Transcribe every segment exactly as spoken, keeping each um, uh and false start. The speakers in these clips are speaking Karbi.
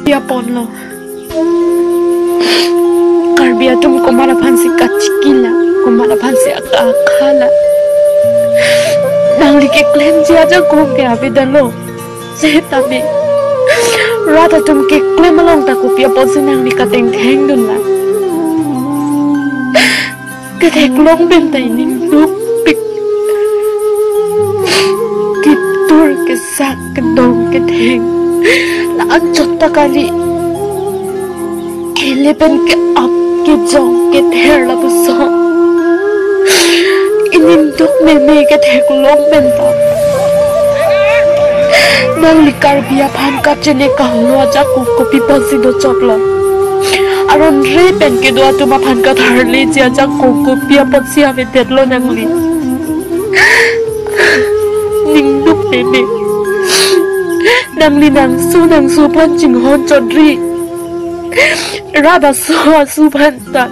Piaponlo. Karbi atum komat aphansi kachikila, komat aphansi aka-akhala. Nangli keklemji ajakong ke avedetlo. Setame rat atum keklem along ta kopi aponsi nangli katengthengdunlang. Ketheklong pen ta ining dukpik. Ketur kesak kedong ketheng la-anchot ta kali. Ele pen ke-ap kejong kether lapuson. Ining duk meme ketheklong pen ta. Nangli Karbi aphan kachine kaholo ajakong kopi aponsi dochotlo. Aron re pen kedo atum aphan katharleji ajakong kopi aponsi avedetlo nangli. Ning duk meme. Nangli nangso nangso aphan chinghon chodri. Rat aso aso aphan ta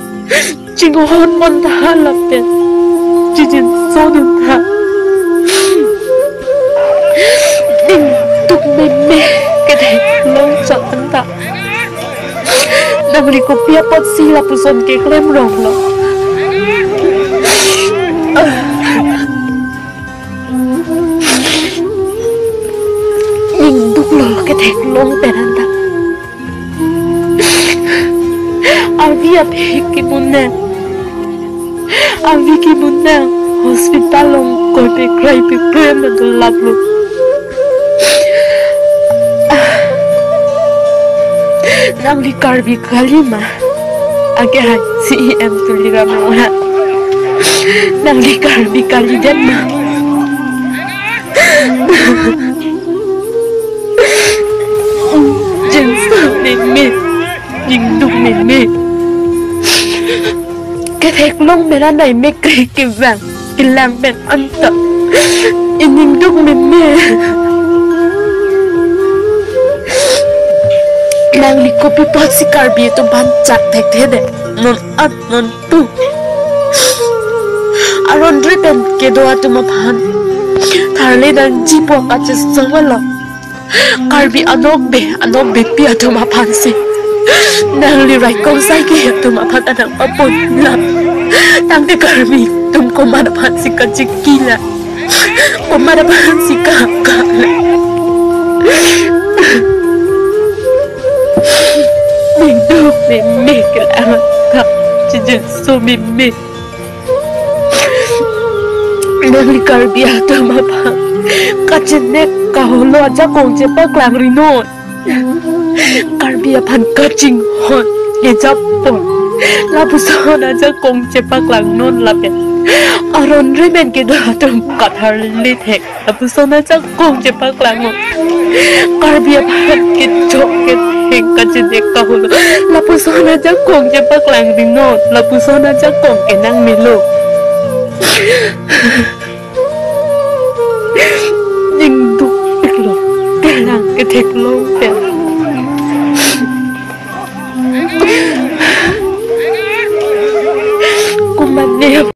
chinghon pontha lapen chijinso duntha. Ning duk meme ketheklong chot anta. Nangli kopi aponsi lapuson keklem ronglo. Ning duklo ketheklong pen anta. Avi aphi kimun nang. Avi kimun nang. Hospital along koi pekrai pekrai ma dolaplo. Nangli Karbi kali ma? Ake hai C E M Tuliram Ronghang. Nangli Karbi kalidet ma? Jinso meme, ning duk meme. Ketheklong mera nai me kri kevang kelang pen anta. Ining duk meme. Nangli kopi aponsi Karbi atum aphan chak thekthedet. Non at non tu. Aron re pen kedo atum aphan tharle nangji pu kachesong lo. Karbi anokbe, anokbepi atum aphansi nangli raikong saiki atum aphan ta nangpaponlang. Tangte Karbi atum komat aphansi kachikila, komat aphansi kakala. Ning duk meme kelang anta, chijinso meme. Nangli Karbi atum aphan kachine kaholo ajakong chepaklang rinon. Karbi aphan kachinghon kejapon lapuson ajakong chepaklangnon lapen aron re pen kedo atum katharle thek lapuson ajakong chepaklang. Karbi aphan kechok ketheng kachine kaholo lapuson ajakong chepaklang rinon, lapuson ajakong kenang melo. Ning dukpiklo, kelang ketheklong pen. Komatne